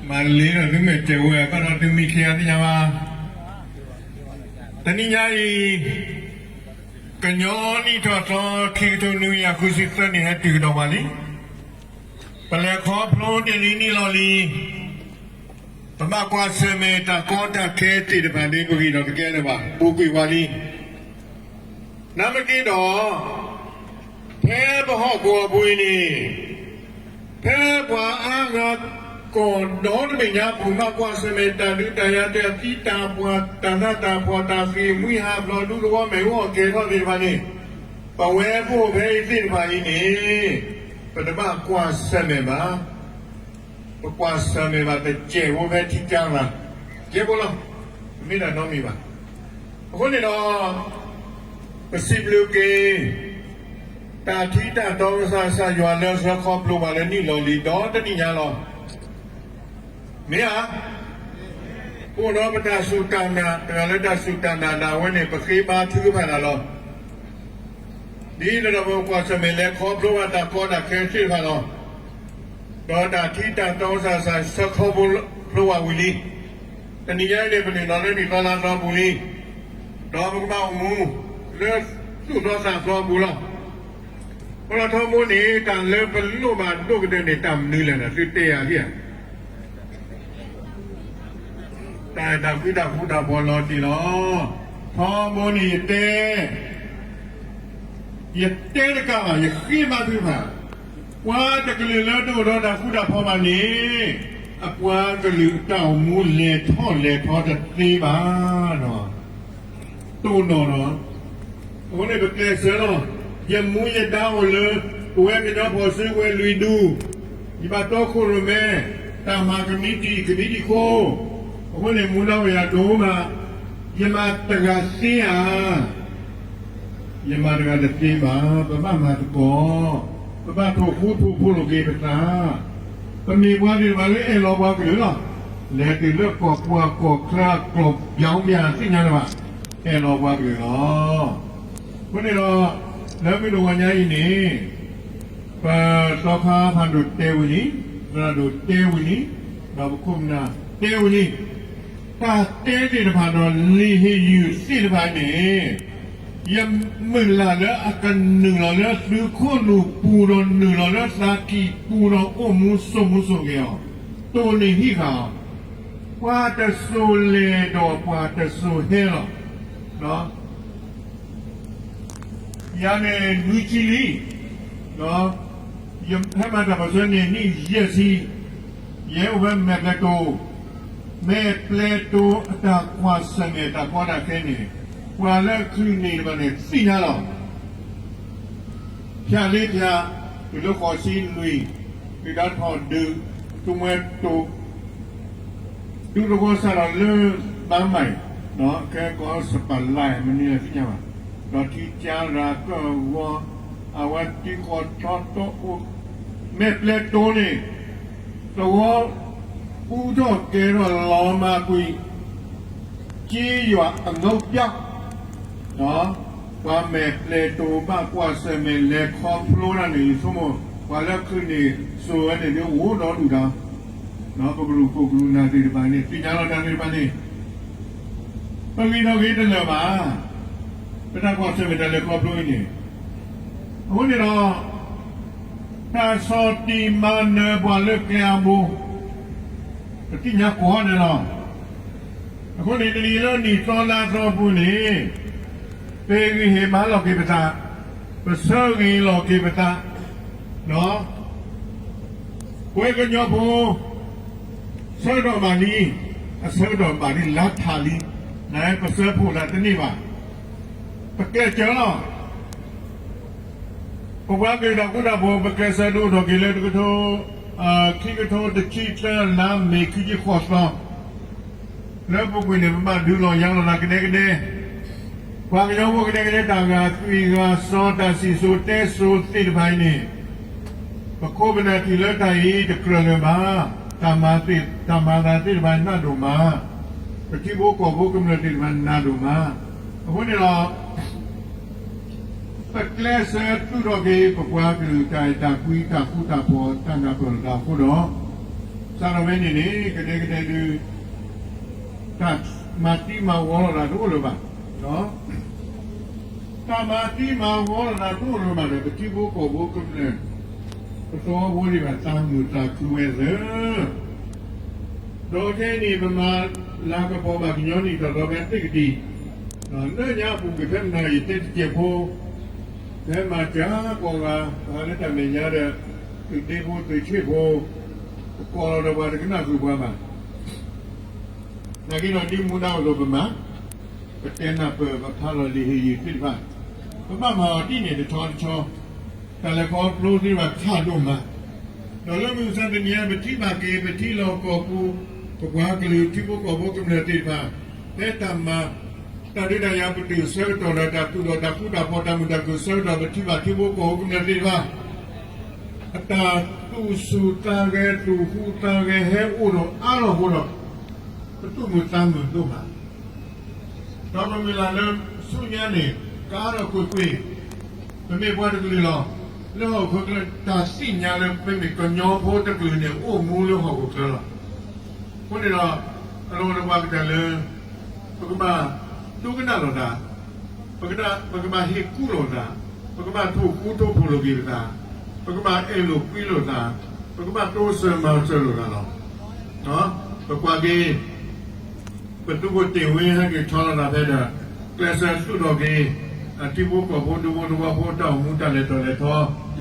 မၤလ့ဒီးသုမဲာ်တဲာ်ဝဲ ဘၣ်ဒီးသုမံၤခံဂၤသ့ၣ်ညါဘၣ်. တနံၤညါအံၤ ကညီနံၣ်ထီၣ်သီ ခံကထိနွံကယၤဃုဆံသၢနံၣ် ဟဲတုၤကဒီးပှၤလံ. ပလဲၤခီဖျိတ့ၢ်လံနံၣ်လီၤလံ. ပဘၣ်ကွၢ်ဆၢၣ်မဲာ်တၢ်ကီတၢ်ခဲသ့ၣ်တဖၣ်န့ၣ် ပဂံၢ်ဒီးကကဲလၢၤဘၣ်, ဘူးကွံာ်ပှၤလံ. နာ်သက့ဒီး ဖဲပဟီၣ်ကဝီၤပူၤအံၤန့ၣ် ဖဲပှၤအါဂၤကီၢ်ဒီတဘ့ၣ်ညါပူၤ ဘၣ်ကွၢ်ဆၢၣ်မဲာ်တၢ်ဒုးတၢ်ယၤ တၢ်သံတၢ်ပှၢ် တၢ်နးတၢ်ဖှီၣ် တၢ်ဃ့ၢ်မှံဟးဖျိး ဒူသဝီမ့ၣ်အူအီၣ်ကဲၤထီၣ်သ့ၣ်တဖၣ်န့ၣ် ပဝဲပအိၣ်ဖဲအံၤသ့ၣ်တဖၣ်အံၤန့ၣ် ပတဘၣ်ကွၢ်ဆၢၣ်မဲာ်ဘၣ်. ပကွၢ်ဆၢၣ်မဲာ်ဘၣ်တစဲးဖိဖဲထံကၢ်ဂၤ ယဲၢ်ဖိလီၤ. မ့ၢ်တၢ်နီတမံၤဘၣ်. အဃိန့ၣ်ဒီး ပစံးဘျုးက့ၤ တၢ်ထံတၢ်တီကစၢ်ယွၤလၢအဆှၢခီဖျိပှၤလၢနံၣ်လီၤလံၤဒီတနံၣ်ညါလီၤ. မ့ၢ်ဧါ. အိၣ်ဒီးပတၢ်စူၢ်တၢ်နာ် တဂၤလၢတၢ်စူၢ်တၢ်နာ်ဒၣ်ဝဲန့ၣ် ပဃ့ဘါထုကဖၣ်တၢ်လီၤ. ဒ်သိးဒီးပကွၢ်ဆၢၣ်မဲာ်လဲၤခီဖျိဘၣ်တၢ်ကီတၢ်ခဲသ့ၣ်တဖၣ်လီၤ. ဒီးတၢ်ထံတၢ်တီကစၢ်ယွၤဆှၢခီဖျိဘၣ်ဝံၤလံ. တနံၤညါအံၤန့ၣ် ပနုာ်လီၤလၢနံၣ်သီလါသီပူၤလံ. ဒီးပကဘၣ်အိၣ်မူလၢသူၣ်သီသးသီအပူၤလီၤ. အဃိဒီးထီဘိန့ၣ် တၢ်လၢပလိၣ်ဘၣ်ဒိၣ်ကတၢၢ်န့ၣ် တၢ်မနုၤလဲၣ်န့ၣ် သုတဲယၤဧါ. တၢ်အဲၣ်တၢ်ကွံတၢ်ဃူတၢ်ဖိးလီၤတံၢ်လီၤ. ထီဘိန့ၣ်ယတဲ ယတဲတကးဘၣ် ယဃ့ဘါထုကဖၣ်, ပှၤတကလုာ်လၢတအိၣ်ဒီးတၢ်ဃူတၢ်ဖိးဘၣ်န့ၣ် အပှၤကလုာ်အတၢ်အိၣ်မူလဲၤထီၣ်လဲၤထီတသ့ဘၣ်. တအိၣ်နီၢ်နီၢ်. အဃိန့ၣ်ပကျဲးစၢးလီၤ. ယမူယဒါအိၣ်လၢ ပဝဲကညီဖီၣ်စုကဝဲၤလွံၢ်ဒူၣ်, ယဘၣ်တီခိၣ်ရိၣ်မဲ တၢ်မၤကမံးတံာ် ကမံးတံာ်ခိၣ်. အဃိန့ၣ် မူဒါအိၣ်ယၤဒိၣ်မး, ယမၤတဂၤသ့ဧါ. ယမၤတဂၤတသ့ဘၣ်, ပဘၣ်မၤသကိး, ပဘၣ်ထိၣ်ဃူထိၣ်ဖိးလိာ်က့ၤပသး. ပမ့ၢ်ပှၤသ့ၣ်တဖၣ်လၢအဲၣ်လီၤပှၤကလုာ်လီၤ. လဲၤတုၤလၢကီၢ်ပှၢ်ကီၢ်ချၢအကျိာ် ပျီမ့ၢ်သ့ၣ်ညါလၢၤဘၣ်, အဲၣ်လီၤပှၤကလုာ်လီၤ. အဃိန့ၣ်ဒီး လၢမုၢ်တဂီၤညါအံၤန့ၣ် ပသီခါဖးဒိၣ်တဲဝံၤလံ, သရၣ်ဒိၣ်တဲဝံၤလံ, ဒီးပခိၣ်ပနၢ်တဲဝံၤလံ. တၢ်တဲသ့ၣ်တဖၣ်ဒီးလံာ်ဟ့ၣ်ယုၢ်သ့ၣ်တဖၣ်န့ၣ် ယမုၢ်လၢ်လၢအကနုာ်လီၤလၢသုခိၣ်နူာ်ပူၤဒီးနုာ်လီၤလၢသးကံၢ်ပူၤဒီးအိၣ်မူစိာ်မူစိာ်က့ၤအီၤ, တိၢ်န့ၢ်ဟံၣ်ဃာ်အီၤ, ပှၤတစိၤလဲၤဒီးပှၤတစိၤဟဲလီၤ. ယၤန့ၣ်နွံဆံလံ, ယဟဲမၤတၢ်ပၢၢ်ဆၢန့ၣ်နံၣ်ယဲၢ်ဆံ, ယဟဲအိၣ်ဖဲမဲာ်ပျဲၢ်တိၤ, မဲာ်ပျဲၢ်တိၤအတၢ်ကွၢ်ဆၢၣ်မဲာ်တၢ်ကီတၢ်ခဲန့ၣ် ပှၤလၢအချုးန့ၢ်တဖၣ်န့ၣ်သ့ၣ်ညါလီၤ. ဖၠးလ့ဖၠး, တုၤလၢဃိးဆံလွံၢ်, တုၤဒၣ်ထီၣ်ဒုး, သုးမွဲတိၤ ဒူသဝီစးထီၣ်လၢ ဘၣ်မၤ, ကဲကီၢ်စပၤလါ မနုၤလဲၣ်သ့ၣ်ညါဘၣ်, ဒီးထံကၢရၤကၢၢ်ဂီၤ, အဝဲတံၤဃီၤထီတီအိၣ်, မဲာ်ပျဲၢ်တိၤန့ၣ်, သဝီ အူထီၣ်ကဲထီၣ်လီၤမၢ်ကွံာ်, က့ယွၤအငိပျီ ပှၤမဲာ်ပျဲၢ်တိၤဘၣ်ကွၢ်ဆၢၣ်မဲာ်လဲၤခီဖျိတၢ်န့ၣ် ယဆိကမိၣ် ပှၤလၢအချုးန့ၢ်စိၤဝဲန့ၣ်ဒ်အိၣ်ဒီဒူၣ်ဒီး, ပကရူၢ်ခိၣ်ကရူၢ်နၢ်သ့ၣ်တဖၣ်န့ၣ် သ့ၣ်ညါလီၤတၢ်သ့ၣ်တဖၣ်န့ၣ်, ပဂံၢ်ထီၣ်က့ၤတလၢာ်ဘၣ်, ပတၢ်ကွၢ်ဆၢၣ်မဲာ်တၢ်လဲၤခီဖျိအံၤန့ၣ်, အဃိန့ၣ်ဒီး တၢ်ဆီၣ်တံၢ်မၤနၢၤပှၤလၢကျဲအဘိ ပသ့ၣ်ညါကိးဂၤဒဲးလီၤ. အဃိန့ၣ် တနံၤလၢနံၣ်သီလါသီအပူၤန့ၣ်, ပဟ့ၣ်ဂံၢ်ဟ့ၣ်ဘါလီၤက့ၤပသး, ပဆၢဂ့ၤလီၤက့ၤပသး, ပဝဲကညီဖိ ဆၢကတီၢ်ဘၣ်လံ, အဆၢကတီၢ်ဘၣ်လံလါထးလံ, ပဆၢဖှိၣ်သးတန့ၢ်ဘၣ်, ပကျဲးစၢးလီၤ. ပပှၤကလုာ်တၢ်ဃူတၢ်ဖိး ပကျဲးစၢးဒိၣ်ထီၣ်က့ၤလၢတကထိ, ခံကထိတဆံသၢ လါမ့ၤခံဆံဃိးသီ, လၢပူၤကွံာ်န့ၣ် ပဘၣ်ဒုးလီၤယၤလီၤသးကဒဲကဒဲ, ပှၤကညီဖိကဒဲကဒဲ တၢ်ဂာ်သွံၣ်ဂာ်စီၤတၢ်စံၣ်စိၤတဲစိၤသ့ၣ်တဖၣ်အံၤန့ၣ်, ပခိၣ်ပနၢ်ထံၣ်လၢတၢ်အံၤတကြၢးလၢၤဘၣ်, တၢ်မၤသ့ၣ်, တၢ်မၤသးသ့ၣ်တဖၣ်နးဒိၣ်မး, ပထံဖိကီၢ်ဖိကမျၢၢ်သ့ၣ်တဖၣ်နးဒိၣ်မး, အဃိန့ၣ်ဒီး ပကျဲးစၢးသူၣ်ထီၣ်က့ၤ ပပှၤကလုာ်တၢ်အဲၣ်တၢ်ကွံ တၢ်ဃူတၢ်ဖိး တၢ်နၢ်ပၢၢ်လိာ်သးအဃိဒီး, စးထီၣ်ဝဲန့ၣ်န့ၣ် ကဒဲကဒဲဒုး တၢ်မၤသံမၤဝီလိာ်သးတအိၣ်လၢၤဘၣ်. တၢ်မၤသံမၤဝီလိာ်သးတအိၣ်လၢၤဘၣ်ဒီး ပထံဖိကီၢ်ဖိကမျၢၢ် ပသဝီဖိသ့ၣ်တဖၣ် သးမုာ်သးခုဝဲသ့ၣ် ဒီးခဲအံၤန့ၣ် ပမၤလၤကပီၤဘၣ်ကညီနံၣ်ထီၣ်သီဖဲသ့ၣ်ကတံၢ်, လၢညါအပူၤကွံာ်ဖဲမနၤယတဲတစဲးဖိ, ဖဲမၤစၢၤကိးဂၤ ပှၤလၢတၢ်မဲာ်ညါဒီး သုးဒ့ဖိသုးဆ့ၣ်ဖိ, ပကိးလီၤဒီးပှၤတကနၣ်ဃုာ်ပှၤဘၣ်. နာ်က့ဒီးဒ်မူဒါအိၣ်သိးပမၤ, ပတဲနၢ်ပၢၢ်ပဖးလီၤလံာ်ဟ့ၣ်ယုၢ်သ့ၣ်တဖၣ်, ပဘၣ်မၤအီၤဒ်န့ၣ်တဆီတဆီ, တၢ်လဲၤခီဖျိသ့ၣ်တဖၣ်ခးဒိၣ်မး, ဒီးလၢမုၢ်မဆါတနံၤအံၤ ပထံၣ်ဘၣ်က့ၤ ပထံလီၢ်ကီၢ်ပူၤ ပပှၤကလုာ်ထံဖိကီၢ်ဖိကမျၢၢ်သ့ၣ်တဖၣ် ဖဲတၢ်မၤ တၢ်ဒုးတၢ်ယၤပတုာ်အဆၢကတီၢ်ဒီး တၢ်သူၣ်ထီၣ်တၢ်ဃူတၢ်ဖိး တၢ်မုာ်တၢ်ခုၣ်အဆၢကတီၢ် ပထံၣ်ဘၣ်ထံဖိကီၢ်ဖိကမျၢၢ်သ့ၣ်တဖၣ် အတၢ်သူၣ်ဆူၣ်သးဂဲၤ သူၣ်ဟူးသးဂဲၤ ဟဲအိၣ်ဒီးအါထီၣ်အဃိဒီး ပသူၣ်မုာ်သးမုာ်ဒိၣ်မး, ဒီးပမုၢ်လၢ်လၢဆူညါန့ၣ် ကအါထီၣ်ကွ့ၢ်ကွ့ၢ်, ပမ့ၢ်ပှၤတကလုာ်လီၤ. လၢဟီၣ်ခိၣ်ချၢ တၢ်သ့ၣ်ညါလၢပမ့ၢ်ကညီဖိတကလုာ်န့ၣ် အိၣ်မူလၢဟီၣ်ခိၣ်ချၢလီၤ. အဃိန့ၣ်ဒီး အလီၢ်တပှၤကတၢၢ်လၢ ပကဘၣ်ဒိကနၣ်လိာ်သး, ပကဘၣ်ဟ့ၣ်ကူလိာ်သး, ပကဘၣ်ထိၣ်ဃူထိၣ်ဖိးလိာ်က့ၤပသး, ပကဘၣ်အဲၣ်လိာ်ကွံလိာ်သး, ပကဘၣ်တိစၢၤမၤစၢၤလိာ်သးလီၤ. ပကွၢ်က့ၤ ပသုးခိၣ်တ့ၢ်ဝ့ဟဲက့ၤဆီလီၤသးဖဲဒီး ကျဲးစၢးသူၣ်ထီၣ်က့ၤ အထံဖိကီၢ်ဖိဒူဖိသဝီဖိ တၢ်အိၣ်မူတၢ်လဲၤထီၣ်လဲၤထီ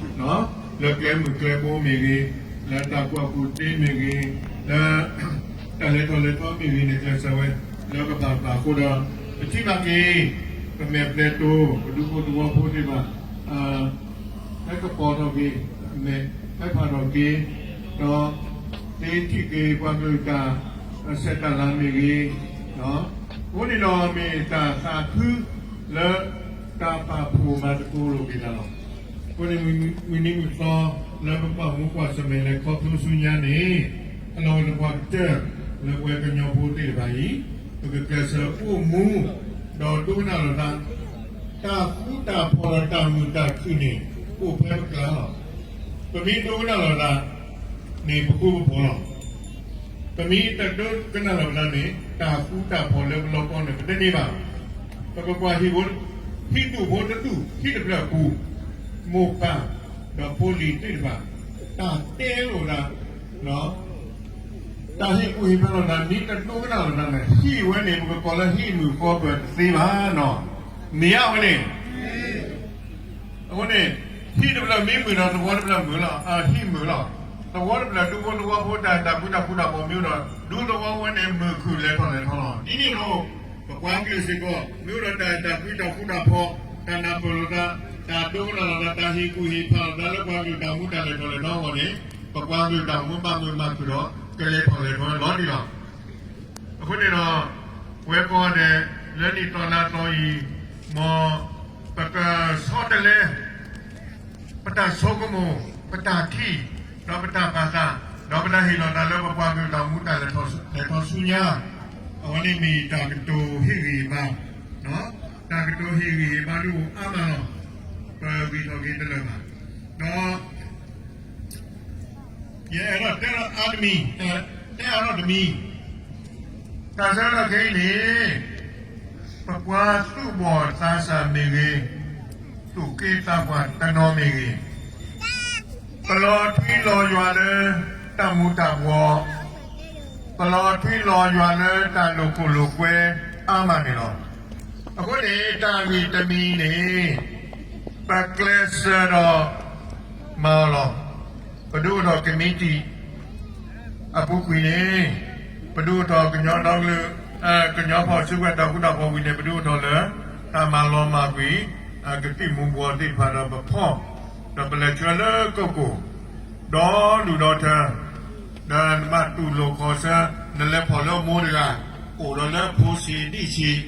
လၢကျဲမုၢ်ကျဲဘိမ့ၢ်ဂ့ၤ, လၢတၢ်ကူၣ်ဘၣ်ကူၣ်သ့မ့ၢ်ဂ့ၤ, လၢ တၢ်လဲၤထီၣ်လဲၤထီမ့ၢ်ဂ့ၤန့ၣ် ကျဲးစၢးဝဲ လၢကဘၣ်ဘၣ်အဃိဒီး ပထံၣ်ဘၣ်က့ၤ ပမဲာ်ပျဲၤတိၤ ပဒူဖိသဝီဖိသ့ၣ်တဖၣ် ဟဲကပီၤထီၣ်က့ၤ မဲာ်ဟဲဖးထီၣ်က့ၤ ဒီး သ့ထံၣ်က့ၤပှၤကလုာ်တၢ်ဆဲးတၢ်လၤမ့ၢ်ဂ့ၤ, အဃိန့ၣ်ဒီးမ့ၢ်တၢ်သးခုလၢ တၢ်ပာ်ဖှိၣ်မၤသကိးလိာ်က့ၤတၢ်လီၤ. အဃိန့ၣ် မုၢ်နံၤမုၢ်သီ လၢပကွၢ်မူကွၢ်ဆၢၣ်မဲာ်လဲၤခီဖျိဆူညါန့ၣ် အလီၢ်အိၣ်သပှၢ်ကတၢၢ် လၢပဝဲကညီဖိသ့ၣ်တဖၣ်အံၤ ပကကျဲးစၢးအိၣ်မူ ဒီးဒိကနၣ်လိာ်သး တၢ်ဃူတၢ်ဖိးဒီးတၢ်မုာ်တၢ်ခုၣ်န့ၣ် အိၣ်ဖဲပကျါလီၤ. ပမ့ၢ်ဒိကနၣ်လိာ်သးန့ၣ် ပဃူပဖိးလီၤ. ပမ့ၢ်တဒိကနၣ်လိာ်သးန့ၣ် တၢ်ဃူတၢ်ဖိးလၢပလီၢ်ကီၢ်န့ၣ် ပတန့ၢ်ဘၣ်. ပကကွၢ်ဟံၣ်ဖိ, ဟံၣ်ဒူၣ်ဖိတဒူၣ် ဟံၣ်တဖျၢၣ်အပူၤ, မိၢ်ပၢ် ဒီးဖိလံၤသ့ၣ်တဖၣ် တၢ်တဲလိာ်သး တၢ်ဟ့ၣ်ကူၣ်ဟ့ၣ်ဖးလိာ်သး မ့ၢ်တဒိကနၣ်လိာ်သးန့ၣ် ဟံၣ်ဝဲန့ၣ် ပကကိးလၢဟံၣ်မုာ်ဃီပၢၤတသ့ဘၣ်နီၤ. မ့ၢ်ဧါဝဲန့ၣ် အဃိန့ၣ် ဟံၣ်တဖျၢၣ်မ့ၢ်မုာ်ဒီး သဝီတဖျၢၣ်မုာ်လီၤ, ဟံၣ်မုာ်လီၤ. သဝီတဖျၢၣ် ဒူဖိသဝီဖိ တၢ်အဲၣ်တၢ်ကွံတၢ်ဃူတၢ်ဖိးမ့ၢ်အိၣ်ဒီး ဒူသဝီဝဲန့ၣ် မုာ်ခုၣ်လဲၤထီၣ်လဲၤထီလီၤ. ဒ်န့ၣ်အသိး ပပှၤကလုာ်စ့ၢ်ကီး မ့ၢ်အိၣ်ဒီးတၢ်အဲၣ်တၢ်ကွံတၢ်ဃူတၢ်ဖိး တၢ်နၢ်ပၢၢ်လိာ်သး တၢ်ဟ့ၣ်ကူၣ်ဟ့ၣ်ဖးလိာ်သးလၢပှၤကလုာ်တၢ်မူတၢ်လဲၤထီၣ်လဲၤထီအဂီၢ်န့ၣ် ပပှၤကလုာ်တၢ်အိၣ်မူဘၣ်မုာ်မၤခုၣ်ဒီး ကလဲၤထီၣ်လဲၤထီလီၤတံၢ်လီၤ. အဃိန့ၣ်ဒီး ပဝဲကိးဂၤဒဲး လၢနံၣ်သီလါသီအံၤ မ်ပကဆီတလဲ ပတၢ်ဆိကမိၣ်, ပတၢ်ထံၣ်, ဒီးပတၢ်ပာ်သး, ဒီးပတၢ်ဟ့ၣ်လီၤသးလၢပပှၤကလုာ်တၢ်အိၣ်မူတၢ်လဲၤထီၣ်လဲၤထီဆူညါ, အဝဲန့ၣ်မ့ၢ်တၢ်ကတိၤဟ့ၣ်ဂံၢ်ဟ့ၣ်ဘါ, တၢ်ကတိၤဟ့ၣ်ဂံၢ်ဟ့ၣ်ဘါဒ်အိၣ်အါမးလီၤ. ပဂံၢ်ထီၣ်က့ၤတလၢာ်ဘၣ်. ဒီး ယအဲၣ်ဒိးတဲလီၤအါတမံၤ, တဲအါထီၣ်တမံၤ, တၢ်ဆၢကတီၢ်ခဲအံၤန့ၣ် ပပှၤသူၣ်ဘီၣ်သးစၢ်မ့ၢ်ဂ့ၤ, သူၣ်က့သးပှၢ်တနီၤမ့ၢ်ဂ့ၤ, ပလီၤထွံလီၤယွၤလၢတၢ်မူၤတၢ်ဘှီး, ပလီၤထွံလီၤယွၤလၢတၢ်လိာ်ခိၣ်လိာ်ကွဲအါမးန့ၣ်လီၤ. အဃိန့ၣ် တၢ်ဂ့ၢ်တမံၤန့ၣ် ပကျဲးစၢးဒီးမၤအီၤလီၤ. ပဒုးအိၣ်ထီၣ်ကမံးတံာ် အပူၤကွံာ်န့ၣ် ပဒုးအိၣ်ထီၣ်ကညီဒီကလုာ်, ကညီဖီၣ်စုကဝဲၤတၢ်ဃူတၢ်ဖိးဝံၤန့ၣ် ပဒုးအိၣ်ထီၣ်လၢ တၢ်မၤလီၤမၢ်ကွံာ် ကသံၣ်မူၤဘှီးသ့ၣ်တဖၣ်ဒီးပဖီၣ်, ဒီးပလဲၤဆှၢလၢကီၢ်ကိၣ်, ဒီဒူၣ်ဒီထၢ, ဒီးနဘၣ်တူၢ်လိာ်ခီၣ်ဆၢ, နလဲၤဖီၣ်လၢအမိၢ်တဂၤ, အိၣ်ဒီးလၢဖိဆံးဒံၣ်ဆံး, ဒီး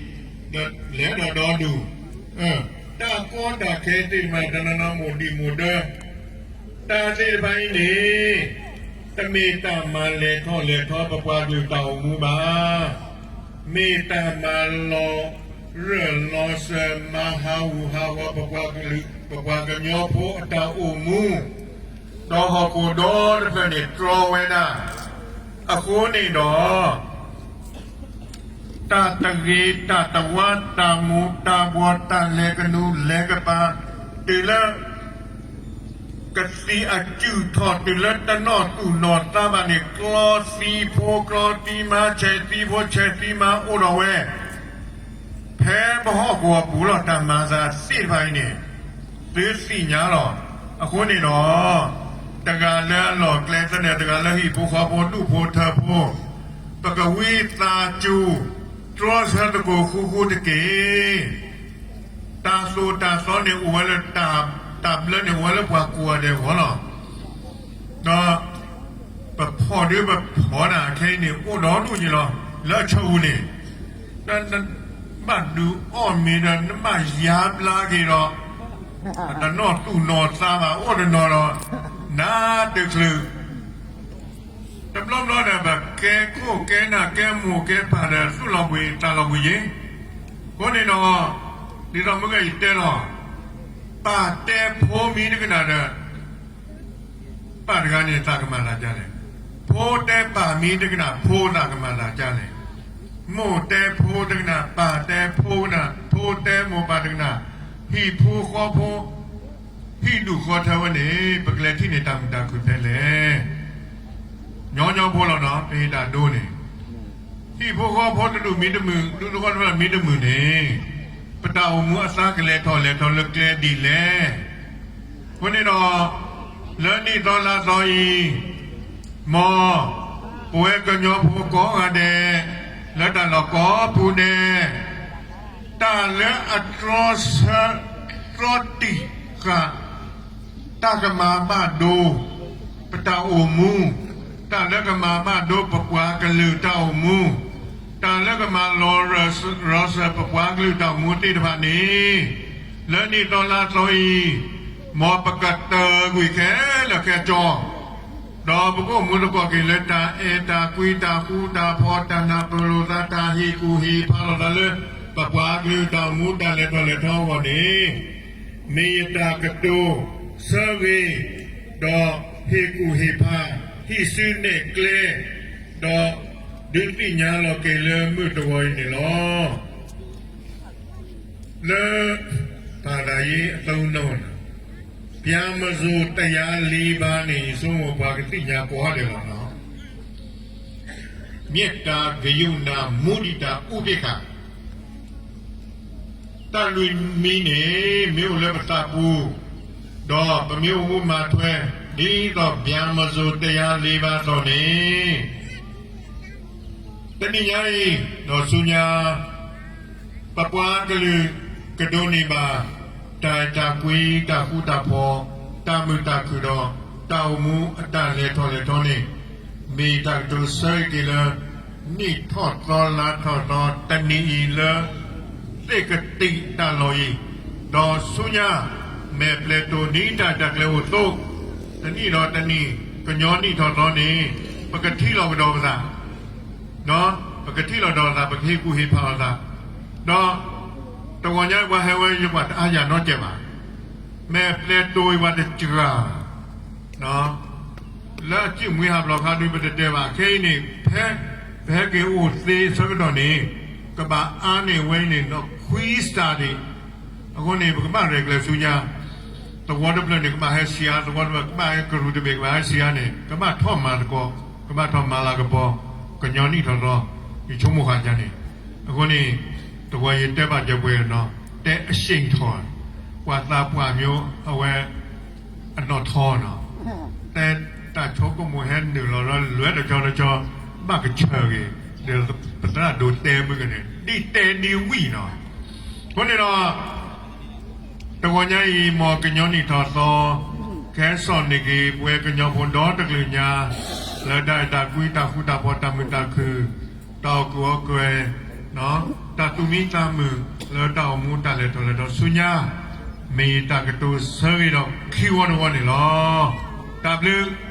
လဲၤဒီးဒီဒူၣ် တၢ်ကီတၢ်ခဲသ့ၣ်တဖၣ် တနီၤနီၤမိၢ်ဒံးမိၢ်ဒၢ, တၢ်သ့ၣ်တဖၣ်အံၤန့ၣ် တမ့ၢ်တၢ်မၤလဲၤထီၣ်လဲၤထီပပှၤကလုာ်တၢ်အိၣ်မူဘၣ်. မ့ၢ်တၢ်မၤလီၤရၢၢ်လီၤစၢၤ မၤဟးဂူာ်ဟးဂီၤပပှၤကလုာ် ပပှၤကညီဖိအတၢ်အိၣ်မူ, ဒီးဟီၣ်ခိၣ်ဒီတဖျၢၣ်န့ၣ်တြီဝဲဒၣ် အဃိန့ၣ်ဒီး တၢ်တဂ့ၤတၢ်တဝါ တၢ်မိၢ်တၢ်ဘှီၣ် တၢ်လဲၤကနူၤလဲၤကပၤ တုၤလၢ ကသံၣ်အစုၣ်ထီၣ် တုၤလၢတနီၣ်သူၣ်နီၣ်သးဘၣ်န့ၣ် ကျီသံဖိကျီသံမါ ဆဲးသံဖိဆဲးသံမါအိၣ်ဒီးဝဲ ဖဲပဟီၣ်ကဝီၤပူၤလီၤ. တၢ်မၤစၢၤသ့ၣ်တဖၣ်အံၤန့ၣ် သုသ့ၣ်ညါလီၤ. အဃိန့ၣ်ဒီး တဂၤလၢအလီၢ်ကျဲသနၢၣ် တဂၤလၢဟံၣ်ဖိဃီဖိ ဒူၣ်ဖိထၢဖိ ပကဝံသးစူၤ တြီဆၢသကိးဃူဃူတက့ၢ်. တၢ်သိၣ်တၢ်သီန့ၣ်အိၣ်ဝဲလၢ တၢ်ဘျၢန့ၣ်အိၣ်ဝဲလၢပှၤကိးဂၤဒဲးအဂီၢ်လီၤ. ဒီး ပဖီၣ်ဒုပဖီၣ်နၤခဲအံၤန့ၣ် အိၣ်ဒီဒူၣ်က့ၤလီၤ. လၢအဆိပူၤန့ၣ် နဘၣ်ဒုးအီၣ်မ့ၤဒီး နဘၣ်ယါဘျါက့ၤဒီး တနီၣ်သူၣ်နီၣ်သးဘၣ် အိၣ်တနီၤဒီး နတချုး တဘျီဘျီဒီး ပကဲခိၣ်ကဲနၢ်ကဲမိၢ်ကဲပၢ်ဒီး သူၣ်လီၤဘှံးသးလီၤဘှံးက့ၤ. အဃိန့ၣ်ဒီး ဒ်သိးမုၢ်ဂီၤယတဲလီၤ ပၢ်တဲဖိမံတကနၣ်ဒီး ပၢ်တဂၤန့ၣ် သးကမၤသးဒ်လဲၣ်. ဖိတဲပၢ်မံတကနၣ် ဖိသးကမၤသးဒ်လဲၣ်. မိၢ်တဲဖိတကနၣ် ပၢ်တဲဖိတကနၣ် ဖိတဲမိၢ်ပၢ်တကနၣ် ဟံၣ်ဖိဃီဖိ ဟံၣ်ဒူၣ်ဃီထၢဝဲန့ၣ် ပကလဲၤထံၣ်န့ၢ်တၢ်မုာ်တၢ်ခုၣ်ဖဲလဲၣ်. ညီညီဖိလီၤနီၤ ပဟ့ၣ်တၢ်ဒိန့ၣ် ဟံၣ်ဖိဃီဖိတဒူၣ်မံတမုာ် ဒူၣ်ဖိထၢဖိမံတမုာ်န့ၣ် ပတၢ်အိၣ်မူအသါကလဲၤထီၣ်လဲၤထီၣ်လၢကျဲဒ်လဲၣ်. အဃိန့ၣ်ဒီး လၢနံၣ်သီလါသီအံၤ မ်ပဝဲကညီဖိကိးဂၤဒဲး လၢတၢ်လီၢ်ကိးပူၤဒဲး တၢ်လၢအတြီဆၢ တြီတံာ်ဃာ် တၢ်ကမၤဘၣ်ဒိ ပတၢ်အိၣ်မူ, တၢ်လၢကမၤဘၣ်ဒိပပှၤကလုာ်တၢ်အိၣ်မူ, တၢ်လၢကမၤလီၤရၢၢ်စၢၤပပှၤကလုာ်တၢ်အိၣ်မူသ့ၣ်တဖၣ်န့ၣ်, လၢနံၣ်သီလါသီအံၤ, မ်ပကတၢၢ်ကွံာ်ခဲလၢာ်ခဲဆ့ ဒီးပကအိၣ်မူသကိးက့ၤလၢတၢ်အဲၣ်တၢ်ကွံတၢ်ဃူတၢ်ဖိး တၢ်နၢ်ပၢၢ်လိာ်သး တၢ်ဟ့ၣ်ကူၣ်ဟ့ၣ်ဖးလိာ်သးလၢ ပပှၤကလုာ်တၢ်အိၣ်မူတၢ်လဲၤထီၣ်လဲၤထီအဂီၢ်န့ၣ်, မ့ၢ်ယတၢ်ကတိၤဆၢဂ့ၤ, ဒီးဟ့ၣ်ကူၣ်ဟ့ၣ်ဖး, ဟံးစုနဲၣ်ကျဲ, ဒီးဒုးသ့ၣ်ညါလီၤက့ၤလၢမုၢ်တဂီၤအံၤန့ၣ်လီၤ. လၢ ဘာသာရေးအသုံးအနှုန်း ဗျာမဇိုတရာလေးပါးန့ၣ် ယဆိကမိၣ်ပှၤကသ့ၣ်ညါကိးဂၤဒဲးလီၤနီၤ. မေတ္တာ, ကရုဏာ, မုဒိတာ, ဥပေက္ခာ တၢ်လွံၢ်မံၤန့ၣ် မ့ၢ်အိၣ်လၢပသးပူၤ, ဒီးပမ့ၢ်အိၣ်မူမၤထွဲ ဒ်သိး ဗျာမဇိုတရာလေးပါး အသိးန့ၣ်, တနံၤညါအံၤ ဒီးဆူညါ ပပှၤကလုာ်ကဒိးန့ၢ်ဘၣ် တၢ်အဲၣ်တၢ်ကွံ တၢ်ဃူတၢ်ဖိး တၢ်မုာ်တၢ်ခုၣ်ဒီး တၢ်အိၣ်မူအတၢ်လဲၤထီၣ်လဲၤထီန့ၣ်, မ့ၢ်တၢ်ကတိၤဆၢက့ၤလၢ နံၣ်ထီၣ်သီလါထီၣ်သီ တနံၤအံၤလၢ သ့ၣ်ကတံာ်တၢ်လီၢ်အံၤ, ဒီးဆူညါ မဲာ်ပျဲၤတိၢ်နံၤတၢ်တၢ်ကျဲၤအိၣ်သိး, တနံၣ်ဒီးတနံၣ် ကညီနံၣ်ထီၣ်သီန့ၣ် ပကထံၣ်လီၤကဒီးပသး ပကထံၣ်လီၤဒီးသး ပကဟ့ၣ်ကူၣ်ဟ့ၣ်ဖးလိာ်သး, ဒီးတဂီၤညါအံၤ ပှၤဟဲဝဲ ယကွၢ်တအါယၤနီတစဲးဘၣ်. မဲာ်ပျဲၤတိၢ်အံၤပှၤတစှၤ, လၢအစုၣ်မှံဟးဖျိးခါဒုး ပတတဲဘၣ်. ခဲအံၤန့ၣ် ဖဲပဟဲက့ၤအိၣ်သ့အဆၢကတီၢ်န့ၣ် ကဘၣ်အါန့ၢ်ဝဲအံၤန့ၣ် ဒီးခွံစတၢးဒံး. အဃိန့ၣ် ပကဘၣ်ရဲၣ်ကျဲၤဆူညါ သဝီတဖျၢၣ်န့ၣ် ကဘၣ်ဟဲဆံးအါ, သဝီတဖျၢၣ် ကဘၣ်ဟဲကရူၢ်တဘ့ၣ် ကဘၣ်ဟဲဆံးအါန့ၣ် ကဘၣ်ထီၣ်မၤသကိး, ကဘၣ်ထီၣ်မၤလၤကပီၤ ကညီနံၣ်ထီၣ်သီ, ယဆိကမိၣ်ဃာ်ယၤန့ၣ်. အဃိန့ၣ် တဝီယတဲဘၣ်ကၢၤပှဲၤနီၤ, တဲအရှိန်ထီၣ်, ပှၤသးပှၢ်မၠိအဝဲ အနီၣ်ထီနီၤ, တဲတၢ်ဆိကမိၣ်ဟဲနုာ်လီၤလၢလွဲတဆီတဆီ, ဘၣ်ကဆၢၣ်ဂ့ၤ, ဒီးပသရၣ်ဒိးတဲမုၢ်ကန့ၣ် ဒ်တဲဒ်ဝံၣ်နီၤ. အဃိန့ၣ်ဒီး တဂီၤညါအံၤ မ်ကညီနံၣ်ထီၣ်သီ, ကဟဲစိာ်န့ၢ်က့ၤ ပဝဲကညီဖိဒီတကလုာ်ညါ လၢတၢ်အဲၣ်တၢ်ကွံ တၢ်ဃူတၢ်ဖိး တၢ်မုာ်တၢ်ခုၣ်, တၢ်အီၣ်ကုၢ်အီၣ်ကွဲၤ, တၢ်သူၣ်မံသးမုာ် လၢတၢ်အိၣ်မူတၢ်လဲၤထီၣ်လဲၤထီဆူညါ, မ့ၢ်တၢ်ကတိၤဆၢဂ့ၤဒီးခံဝီတဝီန့ၣ်လီၤ. တၢ်ဘျုး